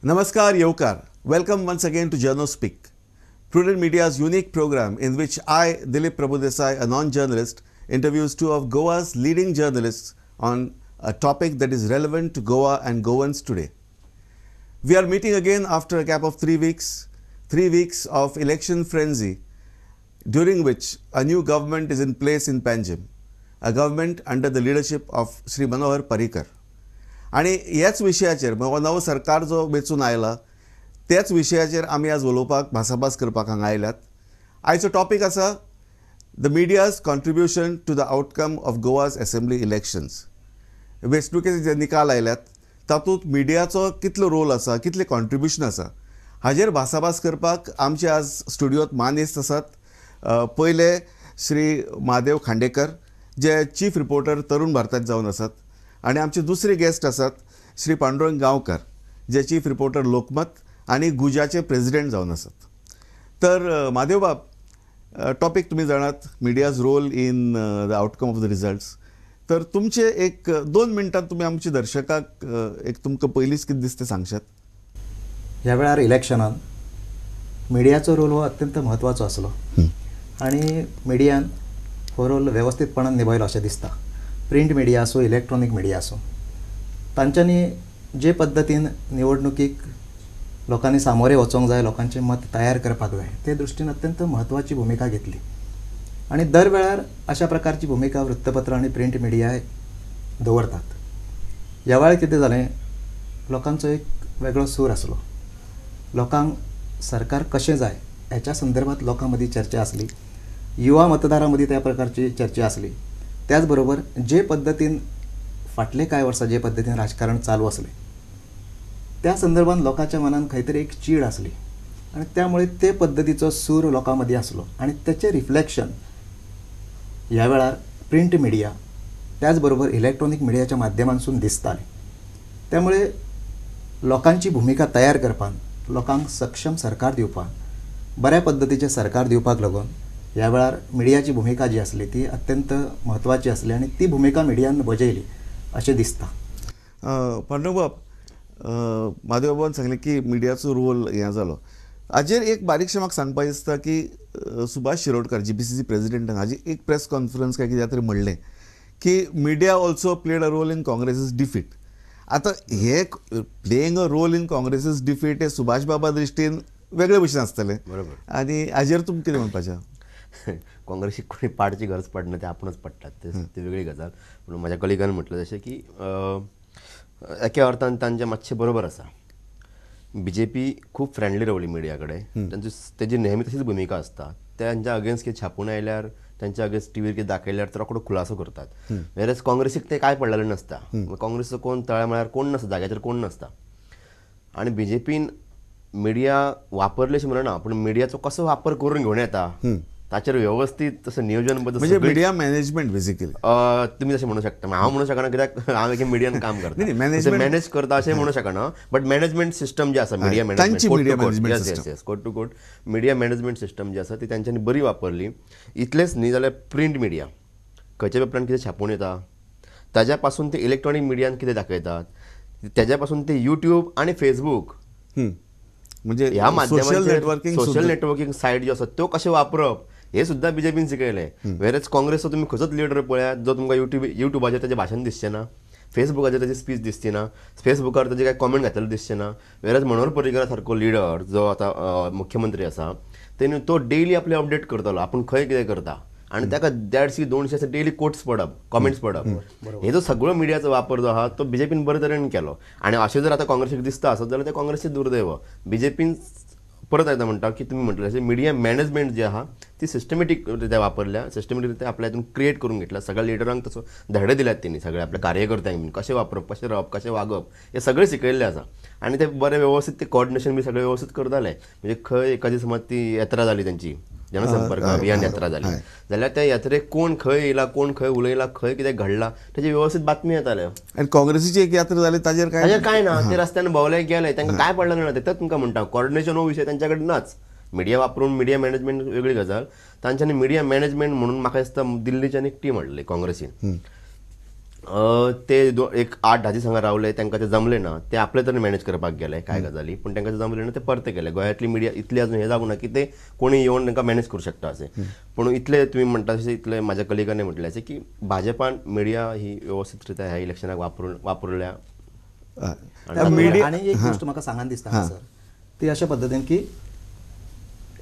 Namaskar, Yevkar. Welcome once again to Journo Speak, Prudent Media's unique program in which I, Dilip Prabhudesai, a non-journalist, interviews two of Goa's leading journalists on a topic that is relevant to Goa and Goans today. We are meeting again after a gap of 3 weeks, 3 weeks of election frenzy, during which a new government is in place in Panjim, a government under the leadership of Shri Manohar Parrikar. आनी ह्याच विशयाचेर नवो सरकार जो वेंचून आयला त्याच विशयाचेर आमी आज उलोवपाक भासाभास करपाक हांगा आयल्यात. आयचो टॉपीक आसा the media's contribution to the outcome of Goa's assembly elections. वेंचणुकेचे जे निकाल आयल्यात तातूंत मिडियाचो कितलो रोल आसा, कितलें कॉन्ट्रिब्युशन आसा, हाजेर भासाभास करपाक आमचे आज स्टुडियोत मानेस्त आसात. पयले श्री महादेव खांडेकर जे चीफ रिपोर्टर तरुण भारतात जावन आसात, आनी आमचे दुसरे गेस्ट आसात श्री पांडुरंग गांवकर जे चीफ रिपोर्टर लोकमत आनी गुजाचे प्रेजिडेंट जावन आसात. तर महादेव बाब, टॉपीक तुमी जाणात, media's role in the outcome of the results. तर तुमचे एक 2 मिनटां तुमी आमच्या दर्शकांक एक तुमकां पयलींच कितें दिसता सांगशात. ह्या वेळार इलेक्शनान मिडियाचो रोल हो अत्यंत म्हत्वाचो आसलो आनी मिडियान हो रोल वेवस्थीतपणान निभायलो अशें दिसता. प्रिंट मिडिया आसूं, इलेक्ट्रॉनीक मिडिया आसूं, तांच्यांनी जे पद्दतीन निवडणुकीक लोकांनी सामोरे वचोंक जाय, लोकांचें मत तयार करपाक जाय, ते दृश्टीन अत्यंत म्हत्वाची भुमिका घेतली. आनी दर वेळार अशा प्रकारची भुमिका वृत्तपत्रां आनी प्रिंट मिडिया दवरतात. ह्या वेळार कितें जालें, लोकांचो एक वेगळो सूर आसलो. लोकांक सरकार कशें जाय हेच्या संदर्भात लोकां मदीं चर्चा आसली, युवा मतदारां मदीं त्या प्रकारची चर्चा आसली. त्याच बरोबर जे पद्दतीन फाटले कांय वर्सां जे पद्दतीन राजकारण चालू आसलें त्या संदर्भात लोकांच्या मनान खंय तरी एक चीड आसली आनी त्यामुळे ते पद्दतीचो सूर लोकां मदीं आसलो आनी तेचें रिफ्लेक्शन ह्या वेळार प्रिंट मिडिया त्याच बरोबर इलेक्ट्रॉनीक मिडियाच्या माध्यमांतसून दिसतालें. त्यामुळे लोकांची भुमिका तयार करपाक, लोकांक सक्षम सरकार दिवपाक, बऱ्या पद्दतीचें सरकार दिवपाक लागून ह्या वेळार मिडियाची भुमिका जी आसली ती अत्यंत म्हत्वाची आसली आनी ती भुमिका मिडियान बजयली अशें दिसता. पांडुरंग बाब, महादेव बाबान सांगलें की मिडियाचो रोल हें जालो. हाजेर एक बारीकशें म्हाका सांगपाक दिसता की सुभाष शिरोडकर GPCC प्रेजिडेंटान हाजी एक प्रेस कॉन्फरन्स काय कित्याक तरी म्हणलें की media also played a role in Congress's defeat. आतां हे playing a role in Congress's defeat हे सुभाष बाबा दृश्टीन वेगळे भशेन आसतलें, बरोबर? आनी हाजेर तुमकां कितें म्हणपाचें? काँग्रेसीक कोणी पाडची गरज पडना, ते आपणच पडटात, ती वेगळी गजाल. पूण म्हाज्या कलिगान म्हटलें जशें की एका अर्थान तांचें मातशें बरोबर आसा. बीजेपी खूब फ्रेंडली रावली मिडिया कडेन, तांची तेजी नेहमी तशीच भुमिका आसता. तांच्या अगेन्स्ट कितें छापून आयल्यार, तांच्या अगेन्स्ट टीव्हीर कितें दाखयल्यार ते रोखडो खुलासो करतात. वेरेज काँग्रेसीक तें कांय पडलेलें नासता. काँग्रेसीचो कोण तळ्या मळ्यार कोण नासता, जाग्याचेर कोण नासता. आनी बीजेपीन मिडिया वापरले अशें म्हणना, पूण मिडियाचो कसो वापर करून घेवन येता ताचेर वेवस्थीत तसं नियोजनबद्ध, म्हणजे मिडिया मॅनेजमेंट बेसिकली तुमी तशें म्हणू शकता. हांव म्हणू शकना कित्याक हांव एके मिडियान काम करता, मॅनेज करता अशें म्हणू शकना, बट मॅनेजमेंट सिस्टम जी आसा, media management, quote to quote media management system जी आसा ती तांच्यांनी बरी वापरली. इतलेंच न्ही जाल्यार प्रिंट मिडिया खंयच्या पेपरान कितें छापून येता ताज्या पासून ते इलेक्ट्रॉनीक मिडियान कितें दाखयतात, ताज्या पासून ते यूट्यूब आनी फेसबूक म्हणजे ह्या माध्यमांचेर सोशल नेटवर्किंग सायट ज्यो आसात त्यो कशें वापरप हे सुद्दां बीजेपीन शिकयलें. वेरेज काँग्रेसचो तुमी खंयचोच लिडर पळयात जो तुमकां युट्यूबाचेर ताजें भाशण दिसचें ना, फेसबुकाचेर ताजी स्पीच दिसची ना, फेसबुकार ताजे कांय कॉमेंट घातलेले दिसचें ना. वेरेज मनोहर पर्रीकर सारको लिडर जो आतां मुख्यमंत्री आसा तेणी तो डेली आपले अपडेट करतलो, आपूण खंय कितें करता, आनी ताका 150-200 अशे डेली कोट्स पडप, कॉमेंट्स पडप, हे जो सगळो मिडियाचो वापर जो आहा तो बीजेपीन बरे तरेन केलो. आनी अशें जर आतां काँग्रेसीक दिसता आसत जाल्यार तें काँग्रेसीचें दुर्दैव. बीजेपीन परत एकदां म्हणटा की तुमी म्हटलें अशें मिडिया मॅनेजमेंट जी आहा ती सिस्टमॅटीक रित्या वापरल्या, सिस्टमॅटीक रित्या आपल्या हितून क्रिएट करून घेतला. सगळ्या लिडरांक तसो धडे दिल्यात तेणी, सगळ्या आपल्या कार्यकर्त्यांक बीन कशें वापरप, कशें रावप, कशें वागप हें सगळें शिकयल्लें आसा. आनी ते बरें व्यवस्थीत ते कॉर्डिनेशन बी सगळें व्यवस्थीत करताले. म्हणजे खंय एखादी समज ती यात्रा जाली तेंची, जनसंपर्क अभियान यात्रा जाली जाल्यार त्या यात्रेक कोण खंय येयला, कोण खंय उलयला, खंय कितें घडला तेजी व्यवस्थीत बातमी येताल्यो. आनी काँग्रेसीची एक यात्रा जाली ताजेर कांय ना, ते रस्त्यान भोंवले गेले, तांकां कांय पडलें ना. तेच तुमकां म्हणटा, कॉर्डिनेशन हो विशय तांच्या कडेन नाच. मिडिया वापरून मिडिया मॅनेजमेंट वेगळी गजाल, तांच्यांनी मिडिया मॅनेजमेंट म्हणून म्हाका दिसता दिल्लीच्यान एक टीम हाडली काँग्रेसीन. ते एक 8-10 दीस हांगा रावले, तांकां ते जमले ना, ते आपले तरेन मॅनेज करपाक गेले कांय गजाली, पूण तांकां ते जमले ना, ते परते गेले. गोंयांतली मिडिया इतली अजून हें जावंक ना की ते कोणी येवन तांकां मॅनेज करूं शकता अशें. पूण इतले तुमी म्हणटा तशें इतले म्हाज्या कलिगांनी म्हटलें अशें की भाजपान मिडिया ही व्यवस्थीत रित्या ह्या इलेक्शनाक वापरल्या. आनी एक गोश्ट म्हाका सांगन दिसता सर, ती अशा पद्दतीन की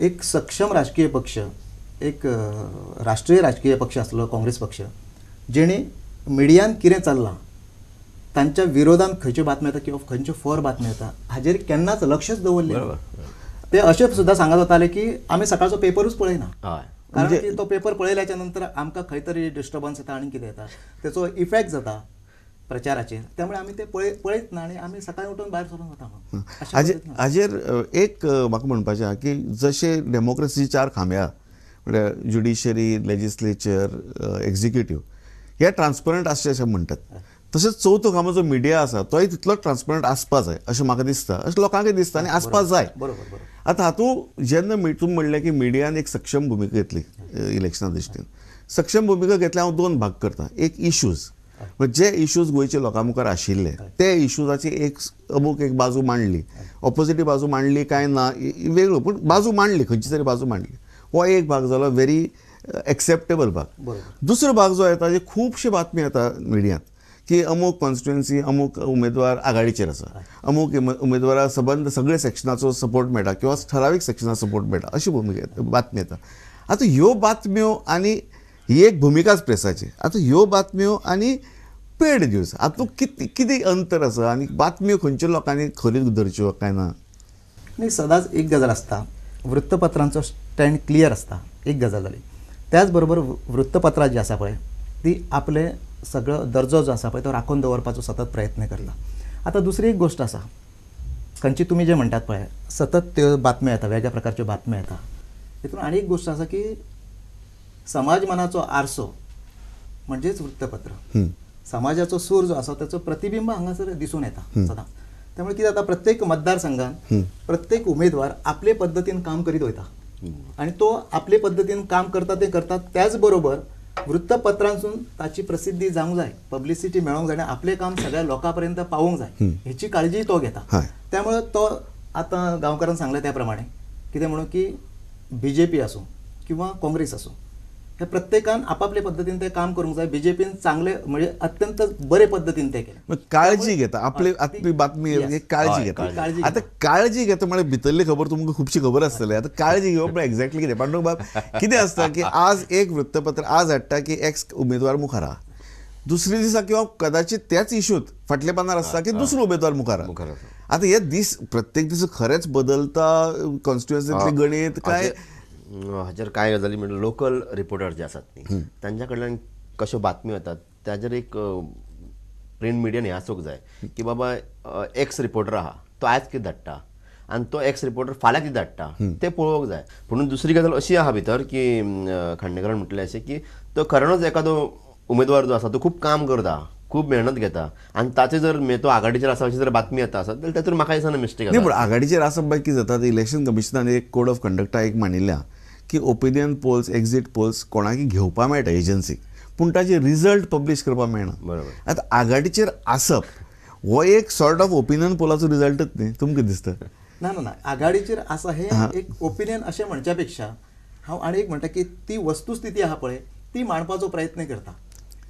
एक सक्षम राजकीय पक्ष, एक राष्ट्रीय राजकीय पक्ष आसलो काँग्रेस पक्ष, जेणे मिडियान कितें चल्लां, तांच्या विरोधान खंयच्यो बातम्यो येता किंवा खंयच्यो फॉर बातम्यो येता हाजेर केन्नाच लक्षच दवरलें. ते अशें सुद्दां सांगत वताले की आमी सकाळचो पेपरूच पळयना, कारण की तो पेपर पळयल्याच्या नंतर आमकां खंय तरी डिस्टर्बन्स येता आनी कितें येता, तेचो इफेक्ट जाता प्रचाराचेर, त्यामुळे आमी ते पळयत ना आनी आमी सकाळी उठून भायर सरून वता. हाजेर एक म्हाका म्हणपाचें आहा की जशे डेमोक्रेसीचे 4 खांबे आहा, म्हळ्यार ज्युडिशरी, लेजिस्लेचर, एक्झिक्युटीव, हे ट्रान्सपरंट आसचे अशें म्हणटात, तशेंच चवथो खांबो जो मिडिया आसा तोय तितलो ट्रान्सपरंट आसपा जाय अशें म्हाका दिसता, अशें लोकांकय दिसता आनी आसपा जाय. आतां हातूंत जेन्ना तुमी म्हणलें की मिडियान एक सक्षम भुमिका घेतली इलेक्शना दृश्टीन, सक्षम भुमिका घेतल्या हांव 2 भाग करता. एक इश्यूज, जे इश्यूज गोंयच्या लोकां मुखार आशिल्ले ते इश्यूजाची एक अमूक एक बाजू मांडली, ऑपोजिटी बाजू मांडली काय ना वेगळो, पूण बाजू मांडली, खंयची तरी बाजू मांडली, हो एक भाग जालो, व्हेरी एक्सेप्टेबल भाग. दुसरो भाग जो येता, जे खुबश्यो बातमी येता मिडियांत की अमूक कॉन्स्टिट्युएन्सी अमूक उमेदवार आघाडीचेर आसा, अमूक उमेदवारा सबंद सगळे सेक्शनाचो सपोर्ट मेळटा किंवा ठरावीक सेक्शनाचो सपोर्ट मेळटा, अशी भुमिका बातमी येता. आतां ह्यो बातम्यो आनी ही एक भुमिकाच प्रेसाची, आतां ह्यो बातम्यो आनी पेड न्यूज हातूंत कितें अंतर आसा आनी बातम्यो खंयच्या लोकांनी खरी धरच्यो काय ना? न्ही, सदांच एक गजाल आसता, वृत्तपत्रांचो स्टँड क्लियर आसता, एक गजाल जाली. त्याच बरोबर वृत्तपत्रां जी आसा पळय ती आपले सगळो दर्जो जो आसा पळय तो राखून दवरपाचो सतत प्रयत्न करता. आतां दुसरी एक गोश्ट आसा, खंयची तुमी जे म्हणटात पळय सतत त्यो बातम्यो येता, वेगळ्या प्रकारच्यो बातम्यो येता, हितून आनी एक गोश्ट आसा की समाज मनाचो आरसो म्हणजेच वृत्तपत्र, समाजाचो सूर जो आसा ताचो प्रतिबिंब हांगासर दिसून येता सदांच. त्यामुळे कितें जाता, प्रत्येक मतदारसंघान प्रत्येक उमेदवार आपले पद्दतीन काम करीत वयता आनी तो आपले पद्दतीन काम करता ते करता, त्याच बरोबर वृत्तपत्रांसून ताची प्रसिद्धी जावंक जाय, पब्लिसिटी मेळोंक जाय आनी आपलें काम सगळ्या लोकां पर्यंत पावोवंक जाय हेची काळजी तो घेता. त्यामुळे तो आतां गांवकारान सांगलें त्या प्रमाणे कितें म्हणून की बीजेपी आसूं किंवा काँग्रेस आसूं, हे प्रत्येकान आपापले पद्दतीन ते काम करूंक जाय. बीजेपीन चांगले म्हणजे अत्यंत बरे पद्दतीन ते केलें, काळजी घेता, आपली आपली बातमी काळजी घेता. आतां काळजी घेता म्हळ्यार भितरली खबर तुमकां खुबशी खबर आसतली. आतां काळजी घेवप म्हळ्यार एक्झॅक्टली कितें पांडुरंग बाब, कितें आसता की आज एक वृत्तपत्र आज हाडटा की एक्स उमेदवार मुखार आहा, दुसरे दिसा किंवा कदाचित त्याच इशूत फाटल्या पानार आसता की दुसरो उमेदवार मुखार आहा. आतां हे दीस प्रत्येक दीस खरेंच बदलता कॉन्स्टिट्युएन्सींतलें गणीत काय? हाचेर कांय गजाली म्हणजे लोकल रिपोर्टर जे आसात न्ही तांच्या कडल्यान कश्यो बातम्यो येतात ताजेर एक प्रिंट मिडियान हें आसूंक जाय की बाबा एक्स रिपोर्टर आहा तो आयज कितें धाडटा आनी तो एक्स रिपोर्टर फाल्यां कितें धाडटा तें पळोवंक जाय. पूण दुसरी गजाल अशी आहा भितर की खांडेकरान म्हटलें अशें की तो खऱ्यानूच एखादो उमेदवार जो आसा तो खूब काम करता, खूब मेहनत घेता आनी ताचे जर तो आघाडीचेर आसा अशी जर बातमी येता आसत जाल्यार तातूंत म्हाका दिसना मिस्टेक. न्ही, पूण आघाडीचेर आसप बाय कितें जाता, इलेक्शन कमिशनान एक कोड ऑफ कंडक्टा एक मांडिल्लें की ओपिनियन पोल्स, एक्झीट पोल्स कोणाकय घेवपा मेळटा एजन्सीक, पूण ताचे रिजल्ट पब्लीश करपाक मेळना. बरोबर. आतां आघाडीचेर आसप हो एक सॉर्ट ऑफ ओपिनियन पोलाचो रिजल्टच न्ही, तुमकां दिसता? ना ना ना, आघाडीचेर आसा हें एक ओपिनियन अशें म्हणच्या पेक्षा हांव आनी एक म्हणटा की ती वस्तुस्थिती आहा पळय ती मांडपाचो प्रयत्न करता.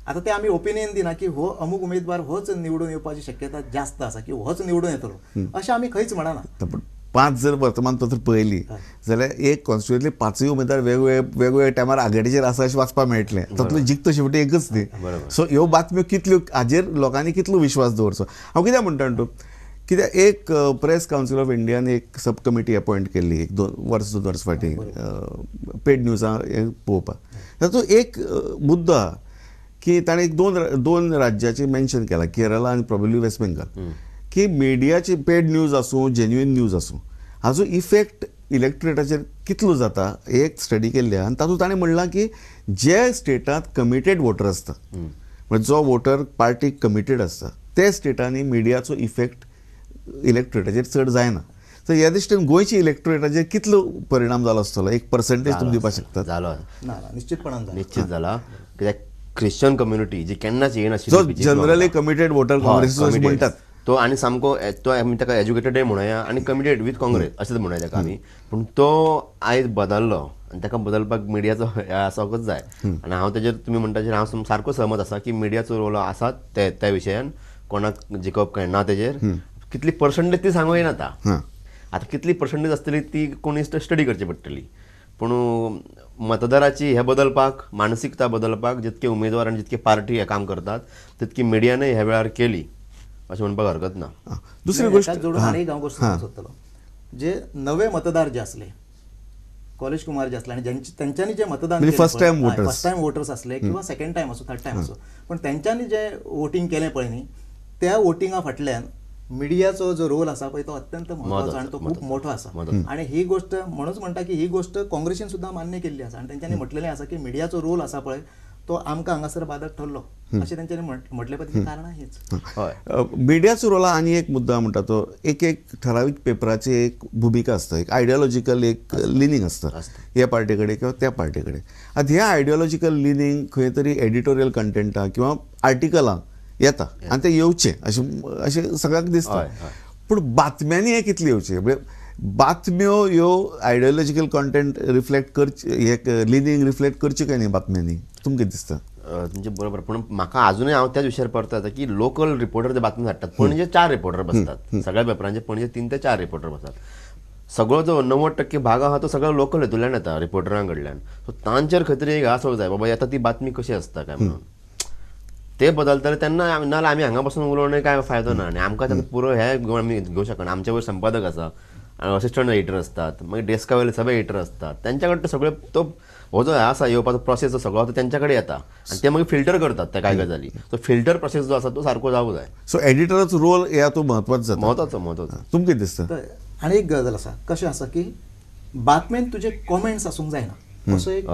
आतां ते आमी ओपिनियन दिना की हो अमूक उमेदवार होच निवडून येवपाची शक्यता जास्त आसा किंवा होच निवडून येतलो अशें आमी खंयच म्हणना. 5 जर वर्तमानपत्र पळयली जाल्यार एक कॉन्स्टिट्युएन्सी 5 उमेदवार वेगवेगळ्या टायमार आघाडीचेर आसा अशें वाचपाक मेळटलें, तातूंतलो जिखतो शेवटी एकच न्ही. सो ह्यो बातम्यो कितल्यो, हाजेर लोकांनी कितलो विश्वास दवरचो? हांव कित्याक म्हणटा तूं, कित्याक एक प्रेस कावन्सील ऑफ इंडियान एक सब कमिटी अपॉयंट केल्ली एक 2 वर्स फाटीं पेड न्यूजां पळोवपाक. तातूंत एक मुद्दो आहा की ताणें एक दोन राज्याचें मेन्शन केलां, केरला आनी प्रोबेबली वेस्ट बेंगाल, की मिडियाची पेड न्यूज आसूं जेन्युइन न्यूज आसूं हाजो इफेक्ट इलेक्ट्रेटाचेर कितलो जाता एक स्टडी केल्ली आहा. आनी तातूंत ताणें म्हणलां की जे स्टेटांत कमिटेड वोटर आसता, म्हणजे जो वोटर पार्टीक कमिटेड आसता ते स्टेटांनी मिडियाचो इफेक्ट इलेक्ट्रेटाचेर चड जायना. तर ह्या दृश्टीन गोंयची इलेक्ट्रेटाचेर कितलो परिणाम जालो आसतलो, एक पर्संटेज तुमी दिवपाक शकता? जालो ना, निश्चितपणान निश्चित जाला. कित्याक क्रिश्चन कम्युनिटी जी केन्नाच येनाशिल्ली, जनरली कमिटेड वोटर काँग्रेस म्हणटात तो, आनी सामको तो आमी ताका एज्युकेटेडय म्हणया आनी कमिटेड विथ काँग्रेस अशेंच म्हणया ताका आमी, पूण तो आयज बदल्लो आनी ताका बदलपाक मिडियाचो हे आसोकच जाय. आनी हांव तेजेर तुमी म्हणटा तेजेर हांव सारको सहमत आसा की मिडियाचो रोल आसा त्या विशयान, कोणाक जिखप काय ना तेजेर कितली पर्संटेज ती सांगू येना आतां, आतां कितली पर्संटेज आसतली ती कोणी स्टडी करची पडटली, पूण मतदाराची हे बदलपाक, मानसिकता बदलपाक जितके उमेदवार आनी जितके पार्टी हे काम करतात तितकी मिडियानय ह्या वेळार केली अशें म्हणपाक हरकत ना. दुसरी गोष्ट जोडून आनी एक हांव गोश्ट सांगूंक सोदतलो, जे नवे मतदार जे आसले कॉलेज कुमार जे आसले आनी तेंच्यांनी जे मतदान फर्स्ट टायम वोटर्स आसले किंवा सेकंड टायम आसूं थर्ड टायम आसूं, पण तेंच्यांनी जे वोटींग केलें पळय न्ही, त्या वोटिंगा फाटल्यान मिडियाचो जो रोल आसा पळय तो अत्यंत म्हत्वाचो आनी तो खूब मोठो आसा. आनी ही गोश्ट म्हणूच म्हणटा की ही गोश्ट काँग्रेसीन सुद्दां मान्य केल्ली आसा आनी तेंच्यांनी म्हटलेलें आसा की मिडियाचो रोल आसा पळय तो आमकां हांगासर बादक ठरलो अशें तेंच्यांनी म्हटलें पळय, तेचीं कारणां हीच. मिडियाचो रोल आनी एक मुद्दा म्हणटा तो एक एक ठरावीक पेपराची एक भुमिका आसता, एक आयडियोलॉजिकल एक लिनिंग आसता ह्या पार्टी कडेन किंवा त्या पार्टी कडेन. आतां ह्या आयडियोलॉजिकल लिनिंग खंय तरी एडिटोरियल कंटेंटा किंवा आर्टिकलां येता आनी ते येवचें अशें अशें सगळ्यांक दिसता, पूण बातम्यांनी हें कितलें येवचें, म्हणजे बातम्यो ह्यो आयडियोलॉजिकल कंटेंट रिफ्लेक्ट करचे, हे लिनिंग रिफ्लेक्ट करचे काय न्ही बातम्यांनी, तुमकां कितें दिसता? तुमचें बरोबर, पूण म्हाका आजुनूय हांव त्याच विशयार परत येता की लोकल रिपोर्टर ते बातमी धाडटात, पणजे 4 रिपोर्टर बसतात, सगळ्या पेपरांचे पणजे 3 ते 4 रिपोर्टर बसतात, सगळो जो 90% भाग आहा तो सगळो लोकल हितूंतल्यान येता रिपोर्टरां कडल्यान, सो तांचेर खंय तरी एक आसोंक जाय बाबा आतां ती बातमी कशी आसता काय म्हणून, ते बदलतले तेन्ना नाजाल्यार आमी हांगा बसून उलोवणें काय फायदो ना आनी आमकां ताका पुरो हे आमी घेवंक शकना. आमचे वयर संपादक आसा, असिस्टंट एडिटर असतात, मागीर डेस्का वयले सब एडिटर असतात, त्यांच्या कडे सगळे तो हो जो आसा येवपाचो प्रोसेस जो सगळो तो त्यांच्या कडेन येता आनी ते मागीर फिल्टर करतात त्या काय गजाली, सो फिल्टर प्रोसेस जो आसा तो सारको जावंक जाय. सो एडिटराचो रोल हे तो म्हत्वाचो जाता, म्हत्वाचो म्हत्वाचो. तुमकां कितें दिसता? आनी एक गजाल आसा, कशें आसा की बातमेन तुजे कॉमेंट्स आसूंक जायना, असो एक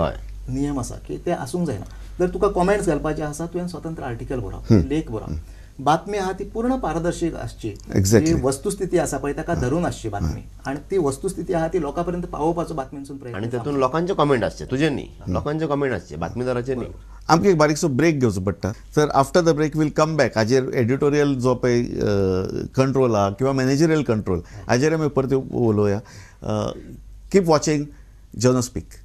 नियम आसा की ते आसूंक जायना. जर तुका कॉमेंट्स घालपाचे आसा तुवें स्वतंत्र आर्टिकल बरोवप, लेख बरोवप, बातमी आहा ती पूर्ण पारदर्शक आसची, जी वस्तुस्थिती आसा पळय ताका धरून आसची बातमी, आनी ती वस्तुस्थिती आहा ती लोकां पर्यंत पावोवपाचो बातमींसून प्रयत्न, आनी तातूंत लोकांचे कॉमेंट आसचे, तुजे न्ही, लोकांचे कॉमेंट आसचे, बातमीदाराचे न्ही. आमकां एक बारीकसो ब्रेक घेवचो पडटा, तर after the break we'll come back. हाजेर एडिटोरियल जो पळय कंट्रोल आहा किंवा मॅनेजरियल कंट्रोल हाजेर आमी परत उलोवया. Keep watching Journo Speak.